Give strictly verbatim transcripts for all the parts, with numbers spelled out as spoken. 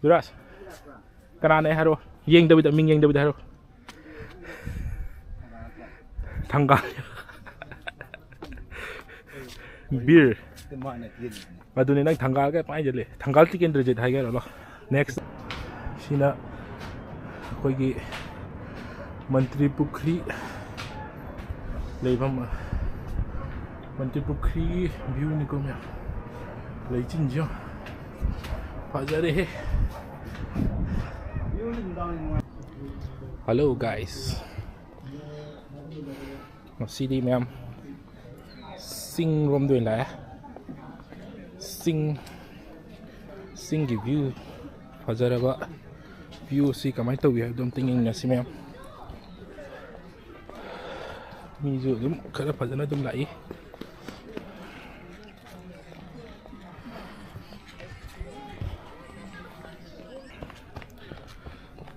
ꯖꯨꯔꯥꯁ, ꯀꯅꯥꯅꯦ ꯍꯥꯏꯔꯣ? ꯌꯦꯡꯗꯕꯤꯗ, ꯃꯤꯡ ꯌꯦꯡꯗꯕꯤꯗ ꯍꯥꯏꯔꯣ꯫ ꯊꯪꯒꯥꯜ꯫ ꯕꯤꯔ꯫ ꯃꯥꯅ ꯊꯤꯜꯂꯤꯅꯦ꯫ ꯑꯗꯨꯅꯤ, ꯅꯪ ꯊꯪꯒꯥꯜꯒ ꯄꯥꯏꯖꯜꯂꯦ꯫ ꯊꯪꯒꯥꯜ ꯇꯤꯀꯦꯟꯗ꯭ꯔꯖꯤꯠ ꯍꯥꯏꯒꯦꯔꯣ? Next꯫ ꯁꯤꯅ ꯑꯩꯈꯣꯏꯒꯤ ꯃꯟꯇ꯭ꯔꯤ ꯄꯨꯈ꯭ꯔꯤ ꯂꯩꯐꯝ, ꯃꯟꯇ꯭ꯔꯤ ꯄꯨꯈ꯭ꯔꯤꯒꯤ view ꯅꯤꯀꯣ ꯃꯌꯥꯝ꯫ ꯂꯩꯆꯤꯟꯁꯤ ꯌꯦꯡꯉꯣ꯫ ꯐꯖꯔꯦꯍꯦ꯫ Hello guys꯫ ꯉꯁꯤꯗꯤ ꯃꯌꯥꯝ ꯆꯤꯡ ꯔꯣꯝꯗ ꯑꯣꯏꯅ ꯂꯥꯛꯑꯦ꯫ ꯆꯤꯡ, ꯆꯤꯡꯒꯤ view, ꯐꯖꯔꯕ view ꯁꯤ ꯀꯃꯥꯏꯅ ꯇꯧꯏ ꯍꯥꯏꯕꯗꯣ ꯑꯝꯇ ꯌꯦꯡꯃꯤꯟꯅꯁꯤ ꯃꯌꯥꯝ꯫ ꯃꯤꯁꯨ ꯑꯗꯨꯝ ꯈꯔ ꯐꯖꯅ ꯑꯗꯨꯝ ꯂꯥꯛꯏ꯫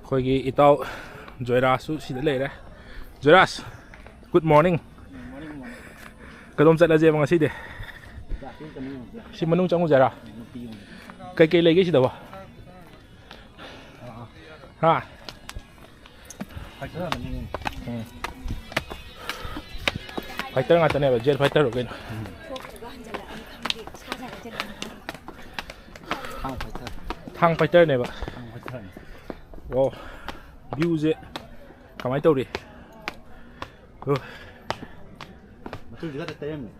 ꯑꯩꯈꯣꯏꯒꯤ ꯏꯇꯥꯎ ꯖꯣꯏꯔꯥꯖꯁꯨ ꯁꯤꯗ ꯂꯩꯔꯦ꯫ Joyraj, good morning꯫ ꯀꯗꯣꯝ ꯆꯠꯂꯁꯦꯕ ꯉꯁꯤꯗꯤ? ꯁꯤ ꯃꯅꯨꯡ ꯆꯪꯉꯨꯁꯦ ꯍꯥꯏꯔꯣ? ꯀꯩꯀꯩ ꯂꯩꯒꯦ ꯁꯤꯗꯕꯣ? ꯍꯥ? ꯎꯝ꯫ Fighter ꯉꯥꯛꯇꯅꯦꯕ, jet fighter ꯔꯣ ꯀꯩꯅꯣ? ꯊꯥꯡ fighter꯫ ꯊꯥꯡ fighter ꯅꯦꯕ꯫ ꯊꯥꯡ fighter ꯅꯤ꯫ ꯑꯣ, view ꯁꯦ ꯀꯃꯥꯏꯅ ꯇꯧꯔꯤ? ꯑꯣ꯫ ꯃꯆꯨꯁꯤ ꯈꯛꯇ ꯇꯩꯔꯝꯃꯦ꯫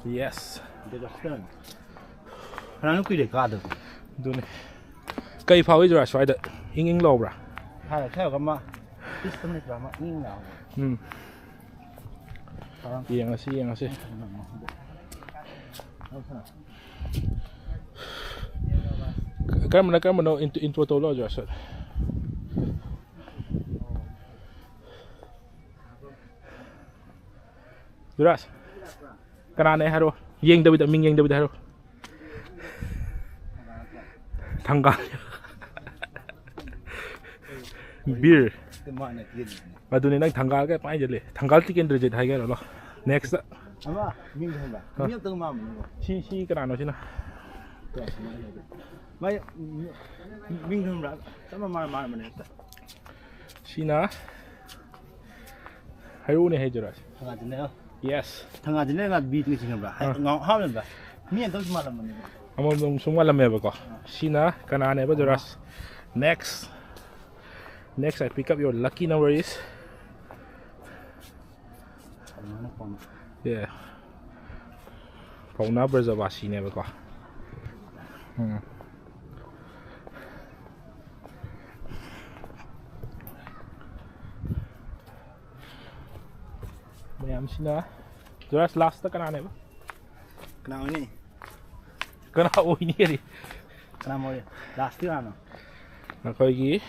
Yes꯫ ꯑꯗꯨꯒ ꯍꯛꯆꯥꯡ ꯐꯅꯌꯥꯝ ꯀꯨꯏꯔꯦ ꯀꯥꯗꯕ꯫ ꯑꯗꯨꯅꯦ꯫ ꯀꯩ ꯐꯥꯎꯏ ꯖꯨꯔꯥ ꯁ꯭ꯋꯥꯏꯗ? ꯏꯪ ꯏꯪ ꯂꯥꯎꯕ꯭ꯔꯥ? ꯍꯥꯟꯅ ꯁ꯭ꯋꯥꯏꯗ ꯑꯃ peace ꯑꯃ ꯂꯩꯇ꯭ꯔꯥ? ꯑꯃ ꯏꯪ ꯏꯪ ꯂꯥꯎꯕ꯫ ꯎꯝ꯫ ꯌꯦꯡꯉꯁꯤ, ꯌꯦꯡꯉꯁꯤ꯫ ꯀꯔꯝꯕꯅ ꯀꯔꯝꯕꯅꯣ? Intro, intro ꯇꯧ ꯂꯥꯛꯑꯣ ꯖꯨꯔꯥꯁ꯫ ꯖꯨꯔꯥꯁ, ꯀꯅꯥꯅꯦ ꯍꯥꯏꯔꯣ? ꯌꯦꯡꯗꯕꯤꯗ, ꯃꯤꯡ ꯌꯦꯡꯗꯕꯤꯗ ꯍꯥꯏꯔꯣ꯫ ꯊꯪꯒꯥꯜ꯫ ꯕꯤꯔ꯫ ꯃꯥꯅ ꯊꯤꯜꯂꯤꯅꯦ꯫ ꯑꯗꯨꯅꯤ, ꯅꯪ ꯊꯪꯒꯥꯜꯒ ꯄꯥꯏꯖꯜꯂꯦ꯫ ꯊꯪꯒꯥꯜ ꯇꯤꯀꯦꯟꯗ꯭ꯔꯖꯤꯠ ꯍꯥꯏꯒꯦꯔꯣ? Next꯫ ꯑꯃ ꯃꯤꯡ ꯈꯪꯕ꯭ꯔꯥ? ꯃꯤ ꯑꯝꯇꯪ ꯃꯥꯟꯕꯅꯤꯀꯣ꯫ ꯁꯤ, ꯁꯤ ꯀꯅꯥꯅꯣ ꯁꯤꯅ? ꯃꯥꯏ ꯃꯤꯡ ꯈꯪꯕ꯭ꯔꯥ? ꯆꯞ ꯃꯥꯟꯅ ꯃꯥꯟꯅꯕꯅꯦ ꯍꯦꯛꯇ꯫ ꯁꯤꯅ ꯍꯩꯔꯨꯅꯦ ꯍꯩ ꯖꯣꯔꯥꯁ꯫ ꯊꯪꯒꯥꯗꯤꯅꯦ꯫ Yes꯫ ꯊꯪꯒꯥꯗꯤꯅꯦ ꯉꯥ ꯕꯤꯠꯅꯤ ꯈꯪꯕ꯭ꯔꯥ? ꯍꯥꯏ-, ꯑꯥ꯫ ꯉꯥꯎ-, ꯍꯥꯞꯅꯕ꯫ ꯃꯤ ꯑꯝꯇꯁꯨ ꯃꯥꯜꯂꯝꯕꯅꯦꯕ꯫ ꯑꯃꯃꯝ ꯁꯨꯝ ꯃꯥꯜꯂꯝꯃꯦꯕꯀꯣ꯫ ꯑꯥ꯫ ꯁꯤꯅ ꯀꯅꯥꯅꯦꯕ ꯑꯥ꯫ ꯖꯣꯔꯥꯁ? Next꯫ Next, I pick up your lucky number is ꯑꯗꯨꯃꯥꯏꯅ ꯄꯥꯝꯃꯦ꯫ Yeah꯫ ꯄꯥꯎꯅꯥ ꯕ꯭ꯔꯖꯕꯥꯁꯤꯅꯦꯕꯀꯣ꯫ ꯎꯝ꯫ ꯃꯌꯥꯝꯁꯤꯅ ꯖꯣꯔꯥꯁ last ꯀꯅꯥꯅꯦꯕ? ꯀꯅꯥ ꯑꯣꯏꯅꯤ? ꯀꯅꯥ ꯑꯣꯏꯅꯤ ꯀꯔꯤ? ꯀꯅꯥ ꯑꯣꯏ? Last ꯀꯅꯥꯅꯣ? ꯑꯩꯈꯣꯏꯒꯤ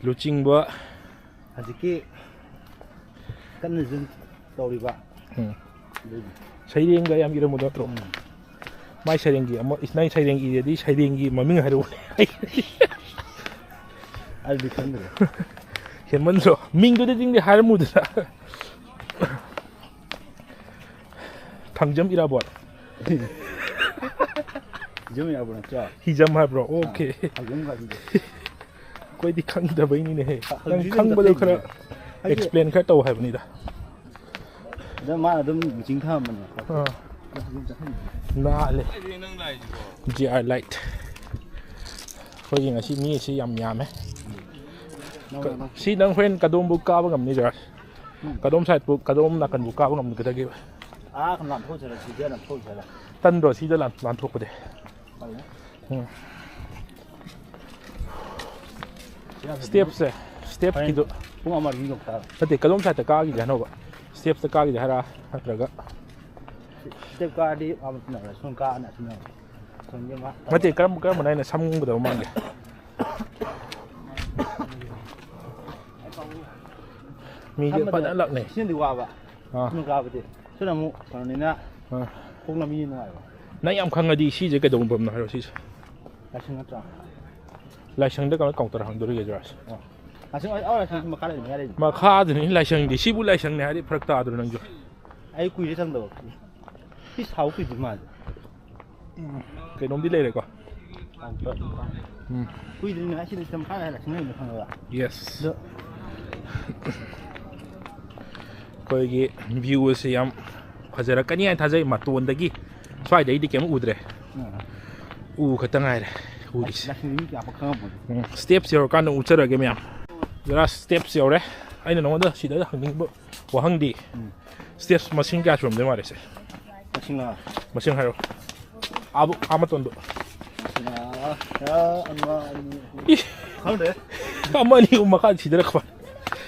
ꯂꯨꯆꯤꯡꯕ꯫ ꯍꯧꯖꯤꯛꯀꯤ ꯀꯟꯅ ꯖꯨꯝ ꯇꯧꯔꯤꯕ꯫ ꯎꯝ꯫ ꯑꯗꯨꯏꯗꯤ꯫ ꯁꯩꯔꯦꯡꯒ ꯌꯥꯝ ꯏꯔꯝꯕꯗꯣ ꯅꯠꯇ꯭ꯔꯣ? ꯎꯝ꯫ ꯃꯥꯏ ꯁꯩꯔꯦꯡꯒꯤ ꯑꯃ, ꯏꯁ, ꯅꯪ ꯁꯩꯔꯦꯡ ꯏꯔꯗꯤ ꯁꯩꯔꯦꯡꯒꯤ ꯃꯃꯤꯡ ꯍꯥꯏꯔꯛꯎꯅꯦ꯫ ꯑꯗꯨꯗꯤ ꯈꯪꯗ꯭ꯔꯦ꯫ ꯍꯦꯟꯃꯟꯗ꯭ꯔꯣ? ꯃꯤꯡꯗꯨꯗꯤ ꯍꯥꯏꯔꯝꯃꯨꯗꯅ꯫ ꯊꯥꯡꯖꯝ ꯏꯔꯥꯕꯣꯠ꯫ ꯊꯥꯡꯖꯝ ꯏꯔꯥꯕꯣꯠ ꯅꯠꯇ꯭ꯔꯣ? ꯍꯤꯖꯝ ꯍꯥꯏꯕ꯭ꯔꯣ? ꯑꯥ, OK꯫ ꯊꯥꯡꯖꯝ ꯒꯥꯔꯤꯗꯣ꯫ ꯑꯩꯈꯣꯏꯗꯤ ꯈꯪꯗꯕꯩꯅꯤꯅꯦꯍꯦ꯫ ꯅꯪ ꯍꯧꯖꯤꯛ ꯈꯪꯕꯗꯣ ꯈꯔ ꯍꯥꯏꯗꯤ explain ꯈꯔ ꯇꯧ ꯍꯥꯏꯕꯅꯤꯗ꯫ ꯑꯗ ꯃꯥꯅ ꯑꯗꯨꯝ ꯃꯤꯆꯤꯡ ꯊꯝꯃꯝꯕꯅꯦ꯫ ꯑꯥ꯫ ꯑꯗꯨꯝ ꯆꯠꯍꯟꯕꯅꯦ꯫ ꯅꯥꯜꯂꯦ꯫ G R light. ꯑꯩꯈꯣꯏꯒꯤ ꯉꯁꯤ ꯃꯤꯁꯤ ꯌꯥꯝ ꯌꯥꯝꯃꯦ꯫ ꯅꯪ, ꯅꯪ꯫ ꯁꯤ ꯅꯪ ꯍꯣꯔꯦꯟ ꯀꯗꯣꯝꯕꯨ ꯀꯥꯕ ꯉꯝꯅꯤ, ꯖꯣꯔꯥꯁ? ꯎꯝ꯫ ꯀꯗꯣꯝ side ꯄꯨ, ꯀꯗꯣꯝ ꯅꯥꯀꯟꯕꯨ ꯀꯥꯕ ꯉꯝꯒꯗꯒꯦꯕ? ꯑꯥ, ꯂꯥꯟꯊꯣꯛꯁꯤꯔ, ꯁꯤꯗ ꯂꯥꯟꯊꯣꯛꯁꯤꯔ? ꯇꯟꯗ꯭ꯔꯣ ꯁꯤꯗ ꯂꯥꯟ-, ꯂꯥꯟꯊꯣꯛꯄꯗꯤ? ꯇꯜꯂꯦ꯫ ꯎꯝ꯫ ꯁꯤ ꯌꯥꯝ ꯐꯖꯩ꯫ Stepꯁꯦ, stepꯀꯤꯗꯣ꯫ ꯍꯣꯔꯦꯟ ꯄꯨꯡ ꯑꯃ ꯑꯅꯤ ꯌꯧ ꯇꯥꯔꯦ꯫ ꯅꯠꯇꯦ, ꯀꯗꯣꯝ sideꯇ ꯀꯥꯈꯤꯒꯦ ꯍꯥꯏꯅꯣꯕ? Stepꯇ ꯀꯥꯈꯤꯒꯦ ꯍꯥꯏꯔ ꯅꯠꯇ꯭ꯔꯒ? Step ꯀꯥꯔꯗꯤ ꯑꯃ ꯊꯨꯅ ꯁꯨꯝ ꯀꯥꯑꯅꯤ ꯑꯁꯤꯅ꯫ ꯁꯣꯝꯒꯤ ꯑꯃ ꯅꯠꯇꯦ, ꯀꯔꯝ-, ꯀꯔꯝꯕꯅ ꯍꯦꯟꯅ ꯁꯝꯒꯗꯕ ꯃꯥꯟꯒꯦ? ꯃꯤꯁꯦ ꯁꯝꯕꯗꯣ ꯐꯖꯅ ꯂꯥꯛꯅꯩ꯫ ꯁꯤꯅꯗꯤ ꯋꯥꯕ꯫ ꯑꯥ꯫ ꯁꯨꯝ ꯀꯥꯕꯗꯤ꯫ ꯁꯤꯅ ꯑꯃꯨꯛ ꯀꯩꯅꯣꯅꯤꯅ ꯑꯥ꯫ ꯈꯣꯡ ꯂꯝꯕꯤ ꯅꯨꯡꯉꯥꯏꯕ꯫ ꯅꯪ ꯌꯥꯝ ꯈꯪꯉꯗꯤ ꯁꯤꯁꯦ ꯀꯩꯗꯧꯕ ꯃꯐꯝꯅꯣ ꯍꯥꯏꯔꯣ ꯁꯤꯁꯦ꯫ ꯂꯥꯏꯁꯪ ꯅꯠꯇ꯭ꯔꯣ? ꯂꯥꯏꯁꯪꯗ ꯀꯃꯥꯏꯅ counter ꯍꯥꯡꯗꯣꯔꯤꯒꯦ, ꯖꯣꯔꯥꯁ? ꯑꯣ꯫ ꯂꯥꯏꯁꯪ, ꯑ, ꯑ, ꯂꯥꯏꯁꯪ ꯃꯈꯥ ꯂꯩꯕꯅꯤ ꯍꯥꯏꯔꯤꯅꯤ꯫ ꯃꯈꯥꯗꯨꯅꯤ ꯂꯥꯏꯁꯪꯗꯤ꯫ ꯁꯤꯕꯨ ꯂꯥꯏꯁꯪꯅꯤ ꯍꯥꯏꯔꯗꯤ ꯐꯔꯛ ꯇꯥꯗ꯭ꯔꯣ ꯅꯪꯁꯨ? ꯑꯩ ꯀꯨꯏꯔꯦ ꯆꯪꯗꯕ꯫ ꯁꯤ ꯁꯥꯎ ꯀꯨꯏꯗ꯭ꯔꯤ ꯃꯥꯜꯂꯦ꯫ ꯎꯝ꯫ ꯀꯩꯅꯣꯝꯗꯤ ꯂꯩꯔꯦꯀꯣ꯫ ꯎꯝ꯫ ꯀꯨꯏꯗ꯭ꯔꯤꯅꯦ ꯑꯁꯤꯗ ꯁꯤꯗ ꯃꯈꯥ ꯍꯥꯏꯔ ꯁꯤꯡꯅꯕ ꯈꯪꯉꯕ꯫ Yes꯫ ꯑꯗꯣ ꯑꯩꯈꯣꯏꯒꯤ view ꯑꯁꯤ ꯌꯥꯝ ꯐꯖꯔꯛꯀꯅꯤ ꯍꯥꯏꯅ ꯊꯥꯖꯩ꯫ ꯃꯇꯣꯟꯗꯒꯤ ꯁ꯭ꯋꯥꯏꯗꯩꯗꯤ ꯀꯩꯝ ꯎꯗ꯭ꯔꯦ꯫ ꯑꯥ꯫ ꯎ ꯈꯛꯇ ꯉꯥꯏꯔꯦ ꯎꯔꯤꯁꯦ꯫ ꯂꯥꯛꯁꯤꯟꯕ ꯃꯤ ꯀꯌꯥ ꯄꯥꯛ ꯈꯪꯉꯝꯃꯣꯏ꯫ ꯎꯝ, steps ꯌꯧꯔꯀꯥꯟꯗ ꯎꯠꯆꯔꯒꯦ ꯃꯌꯥꯝ꯫ ꯖꯔꯥ steps ꯌꯧꯔꯦ꯫ ꯑꯩꯅ ꯅꯉꯣꯟꯗ ꯁꯤꯗ ꯍꯪꯅꯤꯡꯕ ꯋꯥꯍꯪꯗꯤ, ꯎꯝ꯫ Steps ꯃꯁꯤꯡ ꯀꯌꯥ ꯁꯨꯔꯝꯗꯣꯏ ꯃꯥꯜꯂꯦ ꯁꯦ? ꯃꯁꯤꯡꯂ? ꯃꯁꯤꯡ ꯍꯥꯏꯔꯣ꯫ ꯑꯥꯕꯨꯛ ꯑꯥ ꯃꯇꯣꯟꯗꯣ꯫ ꯃꯁꯤꯡꯂ? ꯈꯔ ꯑꯃ ꯑꯅꯤ ꯑꯍꯨꯝ꯫ ꯏ! ꯈꯪꯗ꯭ꯔꯦ꯫ ꯑꯃ ꯑꯅꯤ ꯑꯍꯨꯝ ꯃꯈꯥ ꯁꯤꯗꯔꯛꯄ꯫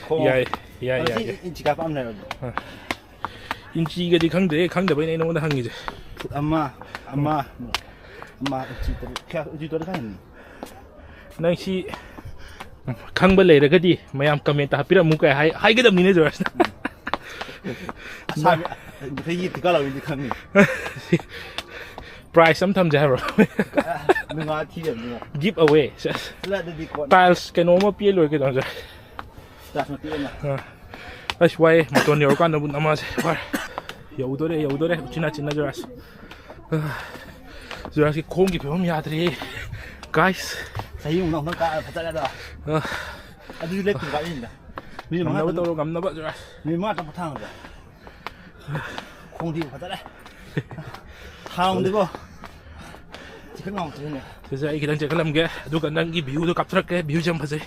ꯈꯣꯡ꯫ ꯌꯥꯏ, ꯌꯥꯏ, ꯑꯗꯨꯗꯤ ꯌꯥꯏ, ꯌꯥꯏ꯫ ꯏꯟꯆꯤ ꯀꯥꯞꯄ ꯑꯃ ꯂꯩꯔꯝꯃꯦ꯫ ꯏꯟꯆꯤꯒꯗꯤ ꯈꯪꯗ꯭ꯔꯦ, ꯈꯪꯗꯕꯩꯅꯦ ꯑꯩ ꯅꯉꯣꯟꯗ ꯍꯪꯉꯤꯁꯦ꯫ ꯐꯨꯠ ꯑꯃ, ꯑꯃ, ꯑꯃ ꯏꯟꯆꯤ ꯇꯔꯨꯛ꯫ ꯀꯌꯥ ꯏꯟꯆꯤ ꯇꯔꯨꯛ ꯈꯥꯏꯅꯤ? ꯅꯪ ꯁꯤ ꯈꯪꯕ ꯂꯩꯔꯒꯗꯤ ꯃꯌꯥꯝ comment ꯇ ꯍꯥꯞꯄꯤꯔꯝꯃꯨ ꯀꯥꯏ ꯍꯥꯏ-, ꯍꯥꯏꯒꯗꯕꯅꯤꯅꯦ ꯖꯣꯔꯥꯖꯅ꯫ ꯑꯁꯥꯕꯤ ꯃꯈꯩꯒꯤ ꯇꯤꯀꯥ ꯂꯧꯔꯤꯗꯤ ꯈꯪꯅꯤ꯫ Prize ꯑꯃ ꯊꯝꯖꯦ ꯍꯥꯏꯕ꯭ꯔꯣ? ꯅꯨꯡꯉꯥꯏ ꯊꯤꯔꯕꯅꯤꯅ꯫ Give away꯫ ꯁꯦꯁ꯫ ꯆꯠꯂꯗꯤ ꯀꯣꯟ꯫ Tiles ꯀꯩꯅꯣꯝꯃ ꯄꯤꯔ ꯂꯣꯏꯔꯦ ꯀꯩꯅꯣ ꯖꯣꯔꯥꯖ꯫ ꯆꯥꯁ ꯃꯇꯦꯛ ꯑꯃ꯫ ꯑ, ꯑꯁ ꯋꯥꯏꯌꯦ, ꯃꯇꯣꯟ ꯌꯧꯔꯀꯥꯟꯗꯕꯨ ꯅꯃꯥꯁꯦ ꯋꯥꯔꯦ꯫ ꯌꯧꯗꯣꯔꯦ, ꯌꯧꯗꯣꯔꯦ, ꯎꯆꯤꯟ ꯅꯥꯆꯤꯟꯅ ꯖꯣꯔꯥꯖ꯫ ꯑ, ꯖꯣꯔꯥꯖꯀꯤ ꯈꯣꯡꯒꯤ ꯐꯤꯕꯝ ꯌꯥꯗ꯭ꯔꯦ guys꯫ ꯆꯍꯤ ꯑꯃꯨꯛ ꯅꯧꯅ ꯀꯥ ꯐꯖꯔꯦꯗ꯫ ꯑ, ꯑꯗꯨꯗꯤ ꯂꯦꯞꯇ꯭ꯔꯤ ꯀꯥꯞꯅꯤꯡꯗ꯫ ꯃꯤꯅꯤꯠ ꯃꯉꯥ ꯉꯝꯅꯕ ꯇꯔꯨꯛ꯫ ꯇꯧꯔꯣ, ꯉꯝꯅꯕ ꯖꯣꯔꯥꯖ꯫ ꯃꯤꯅꯤꯠ ꯃꯉꯥ ꯇꯔꯨꯛ ꯄꯣꯊꯥꯍꯟꯕ꯫ ꯈꯣꯡꯗꯤ ꯐꯖꯔꯦ꯫ ꯊꯥꯡꯗꯤꯀꯣ ꯆꯤꯛꯈꯠ ꯉꯥꯎꯇ꯭ꯔꯤꯅꯦ꯫ ꯁꯤꯁꯦ ꯑꯩ ꯈꯤꯇꯪ ꯆꯦꯟꯈꯠꯂꯝꯒꯦ, ꯑꯗꯨꯒ ꯅꯪꯒꯤ view ꯗꯣ ꯀꯥꯞꯊꯔꯛꯀꯦ꯫ View ꯁꯦ ꯌꯥꯝ ꯐꯖꯩ꯫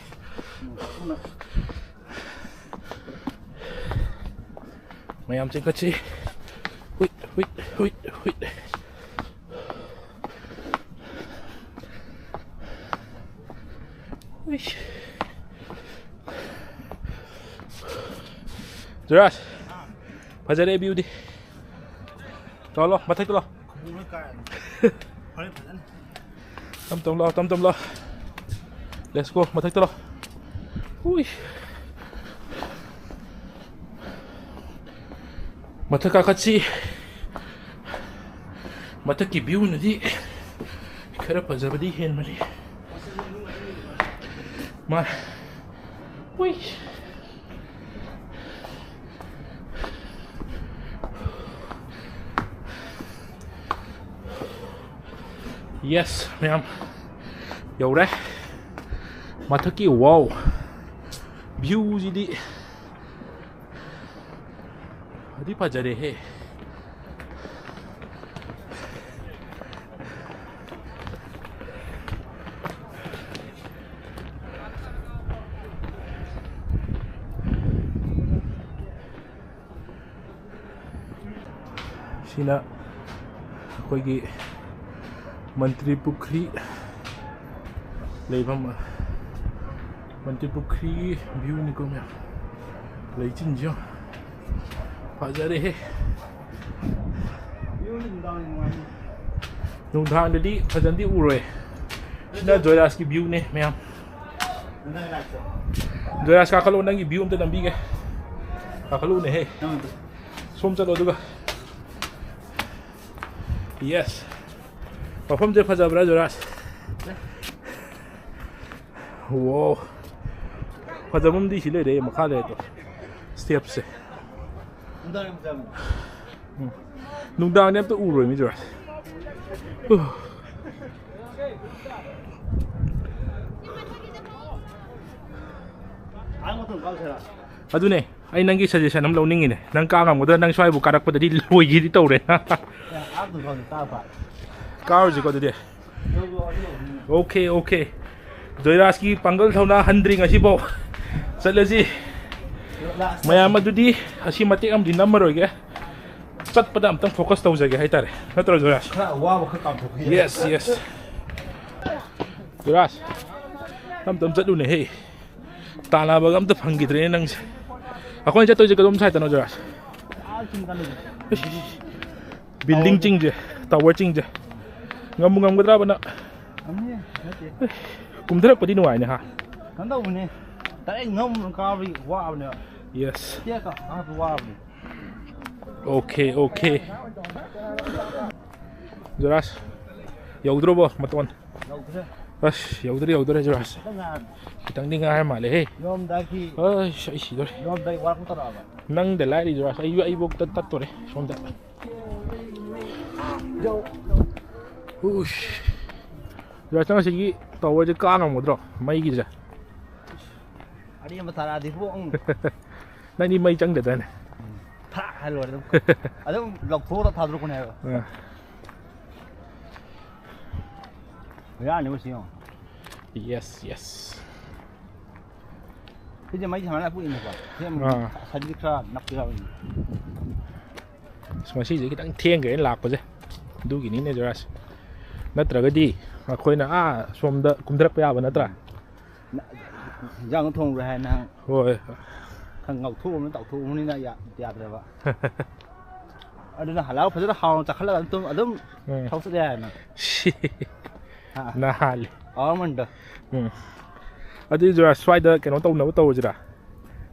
ꯃꯌꯥꯝ ꯆꯦꯟꯈꯠꯁꯤ꯫ ꯍꯨꯏꯠ, ꯍꯨꯏꯠ, ꯍꯨꯏꯠ, ꯍꯨꯏꯠ꯫ ꯎꯏꯁ꯫ ꯖꯣꯔꯥꯖ, ꯐꯖꯔꯦ view ꯗꯤ꯫ ꯂꯥꯛꯑꯣ, ꯂꯥꯛꯑꯣ, ꯃꯊꯛꯇ ꯂꯥꯛꯑꯣ꯫ ꯈꯣꯡꯎꯞ ꯂꯣꯏ ꯀꯥꯏꯔꯅꯤ꯫ ꯍꯣꯔꯦꯟ ꯐꯖꯅ꯫ ꯇꯝ ꯇꯝ ꯂꯥꯛꯑꯣ, ꯇꯝ ꯇꯝ ꯂꯥꯛꯑꯣ꯫ Let's go, ꯃꯊꯛꯇ ꯂꯥꯛꯑꯣ꯫ ꯎꯏ꯫ ꯃꯊꯛ ꯀꯥꯈꯠꯁꯤ꯫ ꯃꯊꯛꯀꯤ view ꯅꯗꯤ ꯈꯔ ꯐꯖꯕꯗꯤ ꯍꯦꯟꯕꯅꯤ꯫ ꯃꯥ꯫ ꯎꯏ꯫ Yes, ꯃꯌꯥꯝ꯫ ꯌꯧꯔꯦ ꯃꯊꯛꯀꯤ꯫ ꯋꯥꯎ, ꯚ꯭ꯌꯨꯁꯤꯗꯤ ꯐꯗꯤ ꯐꯖꯔꯦꯍꯦ꯫ ꯁꯤꯅ ꯑꯩꯈꯣꯏꯒꯤ ꯃꯟꯇ꯭ꯔꯤ ꯄꯨꯈ꯭ꯔꯤ ꯂꯩꯐꯝ, ꯃꯟꯇ꯭ꯔꯤ ꯄꯨꯈ꯭ꯔꯤꯒꯤ ꯚ꯭ꯌꯨꯅꯤꯀꯣ ꯃꯌꯥꯝ꯫ ꯂꯩꯆꯤꯟꯁꯨ ꯌꯦꯡꯉꯨ꯫ ꯐꯖꯔꯦꯍꯦ꯫ ꯅꯨꯡꯗꯥꯡꯗꯗꯤ ꯐꯖꯅꯗꯤ ꯎꯔꯣꯏ꯫ ꯁꯤꯅ ꯖꯣꯏꯔꯥꯖꯀꯤ ꯚ꯭ꯌꯨꯅꯦ ꯃꯌꯥꯝ꯫ ꯖꯣꯏꯔꯥꯖ, ꯀꯥꯈꯠꯂꯣ, ꯅꯪꯒꯤ ꯚ꯭ꯌꯨ ꯑꯝꯇ ꯅꯝꯕꯤꯒꯦ꯫ ꯀꯥꯈꯠꯂꯛꯎꯅꯦꯍꯦ꯫ ꯁꯣꯝ ꯆꯠꯂꯣ ꯑꯗꯨꯒ꯫ ꯌꯦꯁ꯫ ꯃꯐꯝꯁꯦ ꯐꯖꯕ꯭ꯔꯥ ꯖꯣꯏꯔꯥꯖ? ꯋꯥꯎ꯫ ꯐꯖꯕ ꯑꯃꯗꯤ ꯁꯤ ꯂꯩꯔꯦ, ꯃꯈꯥ ꯂꯩꯔꯦ ꯇꯣ꯫ ꯁ꯭ꯇꯦꯞꯁꯦ꯫ ꯎꯝ꯫ ꯅꯨꯡꯗꯥꯡꯗꯤ ꯑꯝꯇ ꯎꯔꯣꯏ ꯃꯤ ꯖꯣꯏꯔꯥꯖ꯫ ꯎ꯫ ꯑꯗꯨꯅꯦ꯫ ꯑꯩ ꯅꯪꯒꯤ ꯁꯖꯦꯁꯟ ꯑꯃ ꯂꯧꯅꯤꯡꯉꯤꯅꯦ꯫ ꯅꯪ ꯀꯥ ꯉꯝꯒꯗ꯭ꯔꯥ? ꯅꯪ ꯁ꯭ꯋꯥꯏꯕꯨ ꯀꯥꯔꯛꯄꯗꯗꯤ ꯂꯣꯏꯒꯦꯗꯤ ꯇꯧꯔꯦ꯫ ꯀꯥꯔꯨꯁꯤꯀꯣ ꯑꯗꯨꯗꯤ꯫ Okay, okay. ꯖꯣꯏꯔꯥꯖꯀꯤ ꯄꯥꯡꯒꯜ ꯊꯧꯅꯥ ꯍꯟꯗ꯭ꯔꯤ ꯉꯁꯤꯐꯥꯎ꯫ ꯆꯠꯂꯁꯤ꯫ ꯃꯌꯥꯝ ꯑꯗꯨꯗꯤ ꯑꯁꯤ ꯃꯇꯦꯛ ꯑꯃꯗꯤ ꯅꯝꯃꯔꯣꯏꯒꯦ꯫ ꯆꯠꯄꯗ ꯑꯝꯇꯪ ꯐꯣꯀꯁ ꯇꯧꯖꯒꯦ ꯍꯥꯏꯇꯥꯔꯦ꯫ ꯅꯠꯇ꯭ꯔꯣ ꯖꯣꯏꯔꯥꯖ? ꯈꯔ ꯑꯋꯥꯕ ꯈꯔ ꯀꯥꯎꯊꯣꯛꯈꯤꯒꯦ꯫ Yes, yes. ꯖꯣꯏꯔꯥꯖ, ꯇꯞ ꯇꯞ ꯆꯠꯂꯨꯅꯦꯍꯦ꯫ ꯇꯥꯟꯅꯕꯒ ꯑꯝꯇ ꯐꯪꯈꯤꯗ꯭ꯔꯦꯅꯦ ꯅꯪꯁꯦ꯫ ꯑꯩꯈꯣꯏꯅ ꯆꯠꯇꯣꯏꯁꯦ ꯀꯗꯣꯝ ꯁꯥꯏꯠꯇꯅꯣ ꯖꯣꯏꯔꯥꯖ? ꯑꯥ, ꯆꯤꯡ ꯀꯥꯅꯁꯦ꯫ ꯕꯤꯜꯗꯤꯡ ꯆꯤꯡꯁꯦ, ꯇꯥꯋꯔ ꯆꯤꯡꯁꯦ꯫ ꯉꯝꯕꯨ ꯉꯝꯒꯗ꯭ꯔꯕ ꯅꯪ? ꯉꯝꯅꯤ, ꯅꯠꯇꯦ꯫ ꯀꯨꯝꯊꯔꯛꯄꯗꯤ ꯅꯨꯡꯉꯥꯏꯅꯦ ꯍꯥ? ꯀꯩꯅꯣ ꯇꯧꯕꯅꯦ, ꯗꯥꯏꯔꯦꯛ ꯅꯝ ꯀꯥꯕꯗꯤ ꯋꯥꯕꯅꯦꯕ꯫ ꯌꯦꯁ꯫ ꯇꯦꯛꯀ ꯀꯥꯕꯗꯤ ꯋꯥꯕꯅꯦ꯫ Okay, okay. ꯖꯣꯏꯔꯥꯖ, ꯌꯧꯗ꯭ꯔꯣꯕꯣ ꯃꯇꯣꯟ? ꯌꯧꯗ꯭ꯔꯦ꯫ ꯑꯁ, ꯌꯧꯗ꯭ꯔꯦ, ꯌꯧꯗ꯭ꯔꯦ ꯖꯣꯏꯔꯥꯖ꯫ ꯈꯤꯇꯪ ꯉꯥꯏꯔꯝꯅꯦ꯫ ꯈꯤꯇꯪꯗꯤ ꯉꯥꯏꯔ ꯃꯥꯜꯂꯦꯍꯦ꯫ ꯌꯧꯔꯝꯗꯥꯏꯒꯤ ꯑꯁ, ꯑꯩ ꯁꯤꯗꯣꯔꯦ꯫ ꯌꯧꯔꯝꯗꯥꯏ ꯋꯥꯔꯛꯄ ꯇꯧꯔꯛꯑꯕ꯫ ꯅꯪꯗ ꯂꯥꯏꯔꯤ ꯖꯣꯏꯔꯥꯖ, ꯑꯩ, ꯑꯩꯕꯨꯛꯇ ꯇꯠꯇꯣꯔꯦ ꯁꯣꯝꯗ꯫ ꯎꯁ꯫ ꯖꯣꯔꯥꯖ, ꯅꯪ ꯑꯁꯤꯒꯤ ꯇꯥꯋꯔꯁꯦ ꯀꯥ ꯉꯝꯒꯗ꯭ꯔꯣ, ꯃꯩꯒꯤꯁꯦ? ꯑꯔꯦꯝꯕ ꯊꯥꯔꯛꯑꯗꯤ ꯄꯨꯡ ꯅꯪꯗꯤ ꯃꯩ ꯆꯪꯗꯗꯥꯏꯅꯦ? ꯊꯥꯛ ꯍꯥꯏ ꯂꯣꯏꯔꯦ ꯑꯗꯨꯝ꯫ ꯑꯗꯨꯝ ꯂꯧꯊꯣꯛꯑꯒ ꯊꯥꯗꯣꯔꯛꯄꯅꯦ ꯍꯥꯏꯕ꯫ ꯑꯥ꯫ ꯕꯦꯔꯥꯅꯤ ꯃꯁꯤ ꯌꯦꯡꯉꯣ꯫ Yes, yes. ꯁꯤꯁꯦ ꯃꯩ ꯁꯥꯟꯅ ꯄꯨꯛꯏꯅꯦꯀꯣ꯫ ꯁꯤ ꯑꯃꯨꯛ ꯑꯥ꯫ ꯁꯥꯏꯗꯗꯤ ꯈꯔ ꯅꯛꯄ ꯌꯥꯎꯔꯤꯅꯦ꯫ ꯑꯁ, ꯉꯁꯤꯁꯦ ꯈꯤꯇꯪ ꯊꯦꯡꯈ꯭ꯔꯦꯅ ꯂꯥꯛꯄꯁꯦ, ꯑꯗꯨꯒꯤꯅꯤꯅꯦ ꯖꯣꯔꯥꯖ꯫ ꯅꯠꯇ꯭ꯔꯒꯗꯤ ꯑꯩꯈꯣꯏꯅ ꯑꯥ ꯁꯣꯝꯗ ꯀꯨꯝꯊꯔꯛꯄ ꯌꯥꯕ ꯅꯠꯇ꯭ꯔꯥ? ꯅ-, ꯏꯟꯖꯥꯡ ꯊꯣꯡꯕ꯭ꯔꯥ ꯍꯥꯏ ꯅꯪ꯫ ꯍꯣꯏ꯫ ꯈꯔ ꯉꯧꯊꯣꯛꯑꯕꯅꯤꯅ ꯇꯥꯎꯊꯣꯛꯑꯕꯅꯤꯅ ꯌꯥ-, ꯌꯥꯗ꯭ꯔꯦꯕ꯫ ꯑꯗꯨꯅ ꯍꯜꯂꯛꯑꯒ ꯐꯖꯅ ꯍꯥꯎꯅ ꯆꯥꯈꯠꯂꯒ ꯑꯗꯨꯝ, ꯑꯗꯨꯝ ꯎꯝ꯫ ꯊꯧ ꯆꯠ ꯌꯥꯔꯦ ꯅꯪ꯫ ꯁꯤ꯫ ꯍꯥ꯫ ꯅꯍꯥꯜꯂꯤ꯫ ꯑꯋꯥꯃꯟꯗꯣ꯫ ꯎꯝ꯫ ꯑꯗꯨꯗꯤ ꯖꯣꯔꯥꯖ, ꯁ꯭ꯋꯥꯏꯗ ꯀꯩꯅꯣ ꯇꯧꯅꯕ ꯇꯧꯔꯁꯤꯔꯥ?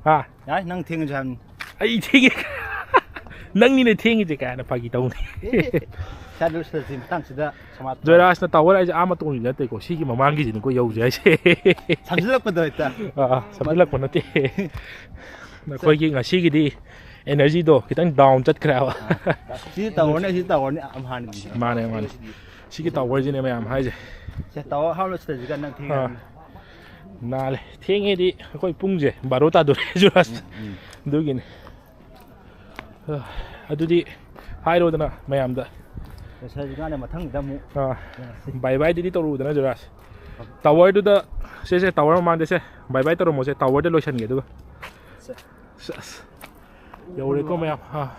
ꯍꯥ? ꯌꯥꯏ, ꯅꯪ ꯊꯦꯡꯉꯁꯨ ꯍꯥꯏꯕꯅꯤ꯫ ꯑꯩ ꯊꯦꯡꯉꯦ꯫ ꯅꯪꯅꯤꯅꯦ ꯊꯦꯡꯉꯤꯁꯦ ꯀꯥꯏꯅ ꯐꯥꯒꯤ ꯇꯧꯅꯤ꯫ ꯏꯁꯥꯗ ꯂꯣꯏꯁꯤꯜꯂꯁꯤ ꯃꯇꯥꯡꯁꯤꯗ ꯁꯃꯥꯖ꯫ ꯖꯣꯏꯔꯥꯖꯅ ꯇꯥꯋꯔ ꯍꯥꯏꯁꯦ ꯑꯥ ꯃꯇꯣꯟꯒꯤ ꯅꯠꯇꯦꯀꯣ, ꯁꯤꯒꯤ ꯃꯃꯥꯡꯒꯤꯁꯤꯅꯤꯀꯣ ꯌꯧꯁꯦ ꯍꯥꯏꯁꯦ꯫ ꯁꯝꯖꯤꯜꯂꯛꯄꯗꯣ ꯍꯦꯛꯇ꯫ ꯑꯥ, ꯑꯥ, ꯁꯝꯖꯤꯜꯂꯛꯄ ꯅꯠꯇꯦ꯫ ꯅꯈꯣꯏꯒꯤ ꯉꯁꯤꯒꯤꯗꯤ energyꯗꯣ ꯈꯤꯇꯪ down ꯆꯠꯈ꯭ꯔꯦ ꯍꯥꯏꯕ꯫ ꯑꯥ, ꯁꯤꯗꯤ ꯇꯥꯋꯔꯅꯤ, ꯁꯤꯗꯤ ꯇꯥꯋꯔꯅꯤ, ꯑꯝꯍꯥꯅꯤ꯫ ꯃꯥꯅꯦ, ꯃꯥꯅꯦ꯫ ꯁꯤꯒꯤ ꯇꯥꯋꯔꯁꯤꯅꯦ ꯃꯌꯥꯝ ꯍꯥꯏꯁꯦ꯫ ꯁꯦ, ꯇꯥꯋꯔ ꯍꯥꯞꯂ ꯁꯤꯗꯁꯤꯒ ꯅꯪ ꯑꯥ꯫ ꯊꯦꯡꯉꯅꯤ꯫ ꯅꯥꯜꯂꯦ꯫ ꯊꯦꯡꯉꯦꯗꯤ ꯑꯩꯈꯣꯏ ꯄꯨꯡꯁꯦ ꯕꯥꯔꯣ ꯇꯥꯗꯣꯔꯦ, ꯖꯣꯏꯔꯥꯖ꯫ ꯎꯝ, ꯎꯝ꯫ ꯑꯗꯨꯒꯤꯅꯤ꯫ ꯑꯗꯨꯗꯤ ꯍꯥꯏꯔꯣꯗꯅ ꯃꯌꯥꯝꯗ꯫ ꯂꯣꯏꯁꯤꯜꯂꯁꯤ ꯀꯥꯟꯗ ꯃꯊꯪꯗ ꯑꯃꯨꯛ ꯑꯥ, ꯌꯦꯡꯉꯁꯤ꯫ Bye byeꯗꯨꯗꯤ ꯇꯧꯔꯨꯗꯅ ꯖꯣꯏꯔꯥꯖ꯫ ꯇꯥꯋꯔꯗꯨꯗ, ꯁꯦ, ꯁꯦ, ꯇꯥꯋꯔ ꯃꯃꯥꯡꯗ ꯁꯦ, bye bye ꯇꯧꯔꯝꯃꯣꯁꯦ, ꯇꯥꯋꯔꯗ ꯂꯣꯏꯁꯤꯟꯒꯦ ꯑꯗꯨꯒ꯫ ꯁꯦ꯫ ꯁꯦ, ꯑꯁ꯫ ꯌꯧꯔꯦꯀꯣ ꯃꯌꯥꯝ꯫ ꯑꯥ,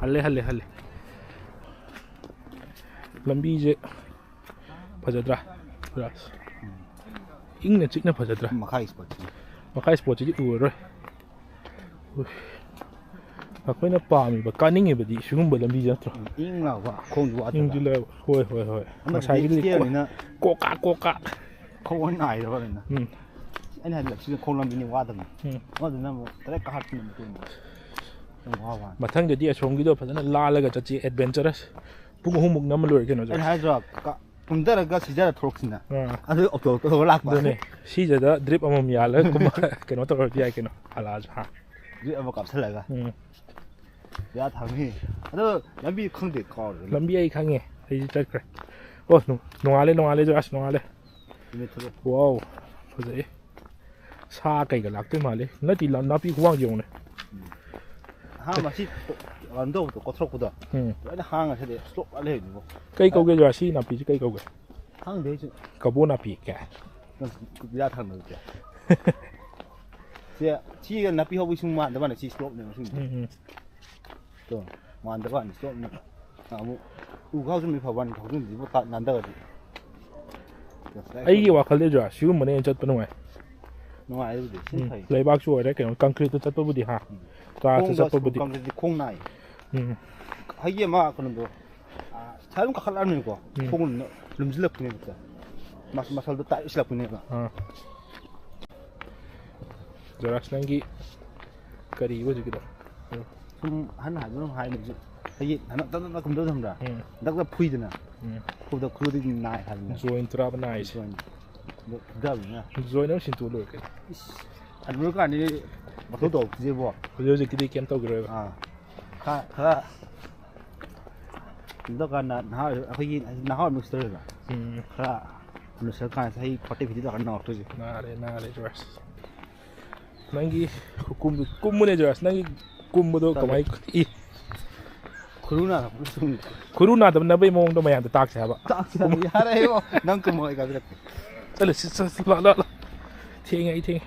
ꯍꯜꯂꯦ, ꯍꯜꯂꯦ, ꯍꯜꯂꯦ꯫ ꯂꯝꯕꯤꯁꯦ ꯐꯖꯗ꯭ꯔꯥ, ꯖꯣꯏꯔꯥꯖ? ꯏꯪꯅ ꯆꯤꯛꯅ ꯐꯖꯗ꯭ꯔꯥ? ꯃꯈꯥꯒꯤ spotꯁꯤꯅ꯫ ꯃꯈꯥꯒꯤ spotꯁꯤꯗꯤ ꯎꯔꯔꯣꯏ꯫ ꯎꯏ꯫ ꯑꯩꯈꯣꯏꯅ ꯄꯥꯝꯃꯤꯕ, ꯀꯥꯅꯤꯡꯉꯤꯕꯗꯤ ꯁꯤꯒꯨꯝꯕ ꯂꯝꯕꯤꯁꯦ ꯅꯠꯇ꯭ꯔꯣ? ꯎꯝ, ꯏꯪ ꯂꯥꯎꯕ, ꯈꯣꯡꯁꯨ ꯋꯥꯗꯕ꯫ ꯏꯪꯁꯨ ꯂꯥꯎ-, ꯍꯣꯏ, ꯍꯣꯏ, ꯍꯣꯏ꯫ ꯑꯃꯗꯨꯗꯤ ꯉꯁꯥꯏꯒꯤꯗꯨꯗꯤ ꯀꯣ-, stairꯅꯤꯅ ꯀꯣꯛꯀꯥ, ꯀꯣꯛꯀꯥ꯫ ꯈꯣꯡ ꯂꯣꯏ ꯅꯥꯏꯗꯕ ꯑꯗꯨꯅ꯫ ꯎꯝ꯫ ꯑꯩꯅ ꯍꯥꯏꯕꯗ ꯁꯤꯗ ꯈꯣꯡ ꯂꯝꯕꯤꯅꯤ ꯋꯥꯗꯕꯅꯤ꯫ ꯎꯝ꯫ ꯑꯃꯗꯨꯅ ꯑꯃꯨꯛ direct ꯀꯥꯈꯠꯄꯅꯤ ꯃꯇꯣꯟꯗ꯫ ꯌꯥꯝ ꯋꯥꯕ ꯋꯥꯅꯤ꯫ ꯃꯊꯪꯗꯗꯤ ꯑꯁꯣꯝꯒꯤꯗꯣ ꯐꯖꯅ ꯂꯥꯜꯂꯒ ꯆꯠꯁꯤ, adventurous꯫ ꯄꯨꯡ ꯑꯍꯨꯝꯃꯨꯛ ꯅꯝꯃ ꯂꯣꯏꯔꯦ ꯀꯩꯅꯣ, ꯑꯩꯅ ꯖꯣꯏꯔꯥꯖ꯫ ꯍꯥꯏꯗ꯭ꯔꯣ, ꯀ-, ꯀꯨꯝꯊꯔꯒ ꯁꯤꯖꯔ ꯊꯣꯛꯂꯛꯁꯤꯅ꯫ ꯑꯥ꯫ ꯑꯗꯨ ꯑꯣꯇꯣ ꯇꯧꯔ ꯂꯥꯛꯄ꯫ ꯑꯗꯨꯅꯦ, ꯁꯤꯖꯗ drip ꯑꯃꯃꯝ ꯌꯥꯜꯂꯒ ꯀꯨꯝꯃ ꯀꯩꯅꯣ ꯇꯧꯔꯁꯨ ꯌꯥꯏ ꯀꯩꯅꯣ, ꯍꯜꯂꯛꯑꯁꯨ, ꯍꯥ? Drip ꯑꯃ ꯀꯥꯞꯁꯤꯜꯂꯒ꯫ ꯎꯝ꯫ ꯌꯥ ꯊꯥꯡꯉꯤ꯫ ꯑꯗꯣ ꯂꯝꯕꯤ ꯈꯪꯗꯦ, ꯀꯥꯎꯔꯦ꯫ ꯂꯝꯕꯤ ꯑꯩ ꯈꯪꯉꯦ, ꯑꯩꯁꯨ ꯆꯠꯈ꯭ꯔꯦ꯫ ꯑꯣ, ꯅꯨꯡ-, ꯅꯣꯡꯉꯥꯜꯂꯦ, ꯅꯣꯡꯉꯥꯜꯂꯦ, ꯖꯣꯔꯥꯖ, ꯅꯣꯡꯉꯥꯜꯂꯦ꯫ ꯅꯨꯃꯤꯠ ꯊꯣꯛꯂꯛꯑꯦ꯫ ꯋꯥꯎ, ꯐꯖꯩ꯫ ꯁꯥ ꯀꯩꯒ ꯂꯥꯛꯇꯣꯏ ꯃꯥꯜꯂꯤ꯫ ꯅꯠꯇꯦ, ꯂꯝ-, ꯅꯥꯄꯤ ꯈꯨꯋꯥꯡꯁꯦ ꯌꯦꯡꯉꯨꯅꯦ꯫ ꯑꯍꯥꯟꯕ ꯁꯤ ꯀꯩꯅꯣ ꯇꯧꯕꯗꯣ, ꯀꯣꯊꯣꯔꯛꯄꯗꯣ ꯎꯝ꯫ ꯂꯣꯏꯅ ꯍꯥꯡꯉ ꯁꯤꯗꯤ ꯁ꯭ꯂꯣꯞ ꯂꯣꯏ ꯂꯩꯕꯅꯤꯀꯣ꯫ ꯀꯩ ꯀꯧꯒꯦ, ꯖꯣꯔꯥꯖ? ꯁꯤ ꯅꯥꯄꯤꯁꯤ ꯀꯩ ꯀꯧꯒꯦ? ꯈꯪꯗꯦ ꯑꯩꯁꯨ꯫ ꯀꯕꯣ ꯅꯥꯄꯤ ꯀꯦ? ꯅꯪ ꯕꯤꯔꯥ ꯊꯥꯡꯅꯕꯁꯦ꯫ ꯁꯤ, ꯁꯤ ꯅꯥꯄꯤ ꯍꯧꯕꯒꯤ ꯁꯨꯝ ꯃꯥꯟꯗꯕ ꯋꯥꯅꯤ, ꯁꯤ ꯁ꯭ꯂꯣꯞꯅꯦꯕ ꯁꯤꯡꯁꯦ꯫ ꯎꯝ, ꯎꯝ꯫ ꯇꯣ, ꯃꯥꯟꯗꯕ ꯋꯥꯅꯤ, ꯁ꯭ꯂꯣꯞꯅꯦ꯫ ꯑꯃꯨꯛ ꯎ ꯈꯥꯎꯁꯨ ꯃꯤ ꯐꯕ ꯋꯥꯅꯤ, ꯈꯥꯎꯖꯤꯟꯗ꯭ꯔꯤꯕ ꯅꯥꯟꯊꯔꯗꯤ꯫ ꯑꯩꯒꯤ ꯋꯥꯈꯜꯗꯤ, ꯖꯣꯔꯥꯖ, ꯁꯤꯒꯨꯝꯕꯅ ꯍꯦꯟꯅ ꯆꯠꯄ ꯅꯨꯡꯉꯥꯏ꯫ ꯅꯨꯡꯉꯥꯏ ꯑꯗꯨꯕꯨꯗꯤ, ꯁꯤ ꯎꯝ, ꯐꯩ꯫ ꯂꯩꯕꯥꯛꯁꯨ ꯑꯣꯏꯔꯦ, ꯀꯩꯅꯣ, ꯀꯪꯀ꯭ꯔꯤꯠꯇ ꯆꯠꯄꯕꯨꯗꯤ, ꯍꯥ? ꯇꯥꯏꯜꯁꯇ ꯈꯣꯡꯗ ꯆꯠꯄꯕꯨꯗꯤ꯫ ꯀꯪꯀ꯭ꯔꯤꯠꯇꯤ ꯈꯣꯡ ꯅꯥꯏ꯫ ꯎꯝ꯫ ꯍꯥꯏꯗꯤ ꯑꯃ ꯀꯩꯅꯣꯗꯣ, ꯑꯥ, ꯁꯥꯏ ꯑꯗꯨꯝ ꯀꯥꯈꯠꯂꯛꯑꯕꯅꯤꯅꯀꯣ, ꯎꯝ꯫ ꯈꯣꯡ ꯂꯨꯝꯖꯤꯜꯂꯛꯄꯅꯦꯕ, ꯃꯁ-, ꯃꯁꯜꯗꯣ ꯇꯥꯏꯠ ꯑꯣꯏꯁꯤꯜꯂꯛꯄꯅꯦꯕ꯫ ꯑꯥ꯫ ꯖꯣꯔꯥꯖ, ꯅꯪꯒꯤ ꯀꯔꯤ ꯍꯧꯖꯤꯛꯀꯤꯗꯣ? ꯁꯨꯝ ꯑꯍꯟ ꯍꯥꯏꯕꯅ ꯍꯥꯏꯕꯁꯨ, ꯑꯩꯒꯤ ꯍꯟꯗꯛ ꯇꯞ ꯇꯞ ꯇꯞ ꯀꯨꯝꯗꯧ ꯊꯝꯕ꯭ꯔꯥ? ꯎꯝ꯫ ꯍꯟꯗꯛꯇ ꯐꯨꯏꯗꯅ, ꯎꯝ꯫ ꯐꯨꯗ ꯈꯨꯔꯨꯗꯤ ꯅꯥꯏ ꯍꯥꯏꯕꯅꯦ꯫ ꯖꯣꯏꯟ ꯇꯔꯥꯕ ꯅꯥꯏꯁꯦ꯫ ꯖꯣꯏꯟ꯫ ꯑꯗꯣ ꯐꯨꯗꯕꯅꯤꯅ꯫ ꯖꯣꯏꯟ ꯑꯃ ꯁꯤꯟꯇꯣꯛꯑ ꯂꯣꯏꯔꯦ ꯀꯩꯅꯣ꯫ ꯏꯁ, ꯍꯟꯅꯨꯔꯀꯥꯟꯗꯤ ꯃꯊꯧ ꯇꯧꯔꯛꯇ꯭ꯔꯤꯁꯤꯕꯣ꯫ ꯍꯧꯖꯤꯛ ꯍꯧꯖꯤꯛꯀꯤꯗꯤ ꯀꯩꯝ ꯇꯧꯈꯤꯔꯣꯏꯕ꯫ ꯑꯥ꯫ ꯈꯔ, ꯈꯔ ꯀꯩꯅꯣ ꯇꯧꯀꯥꯟꯗ ꯅꯍꯥ ꯑꯣꯏ-, ꯑꯩꯈꯣꯏꯒꯤ ꯅꯍꯥ ꯑꯣꯏꯕ ꯃꯤꯁꯇꯔ ꯑꯣꯏꯕ꯫ ꯎꯝ꯫ ꯈꯔ ꯍꯅꯨꯁꯜꯂꯀꯥꯟꯗ ꯆꯍꯤ ꯐꯣꯔꯇꯤ ꯐꯤꯐꯇꯤ ꯇꯧꯔꯀꯥꯟꯗ ꯅꯥꯔꯛꯇꯣꯏꯁꯦ꯫ ꯅꯥꯔꯦ, ꯅꯥꯔꯦ, ꯖꯣꯔꯥꯖ꯫ ꯅꯪꯒꯤ ꯈꯨꯀꯨꯝꯗꯨ ꯀꯨꯝꯃꯨꯅꯦ, ꯖꯣꯔꯥꯖ꯫ ꯅꯪꯒꯤ ꯀꯨꯝꯕꯗꯣ ꯇꯜꯂꯦ꯫ ꯀꯃꯥꯏ-, ꯏ꯫ ꯈꯨꯔꯨ ꯅꯥꯔꯛꯄꯗ ꯁꯨꯝ ꯈꯨꯔꯨ ꯅꯥꯗꯅꯕꯩ ꯃꯑꯣꯡꯗꯣ ꯃꯌꯥꯝꯗ ꯇꯥꯛꯁꯦ ꯍꯥꯏꯕ꯫ ꯇꯥꯛꯁꯦ ꯍꯥꯏꯕ꯫ ꯌꯥꯔꯦ ꯏꯕꯣ, ꯅꯪ ꯀꯨꯝꯃꯣ ꯑꯩ ꯀꯥꯕꯤꯔꯛꯀꯦ꯫ ꯆꯠꯂꯨ, ꯁꯤ, ꯆꯠ-, ꯂꯥꯛ, ꯂꯥꯛ, ꯂꯥꯛ꯫ ꯊꯦꯡꯉꯦ, ꯑꯩ ꯊꯦꯡꯉꯦ꯫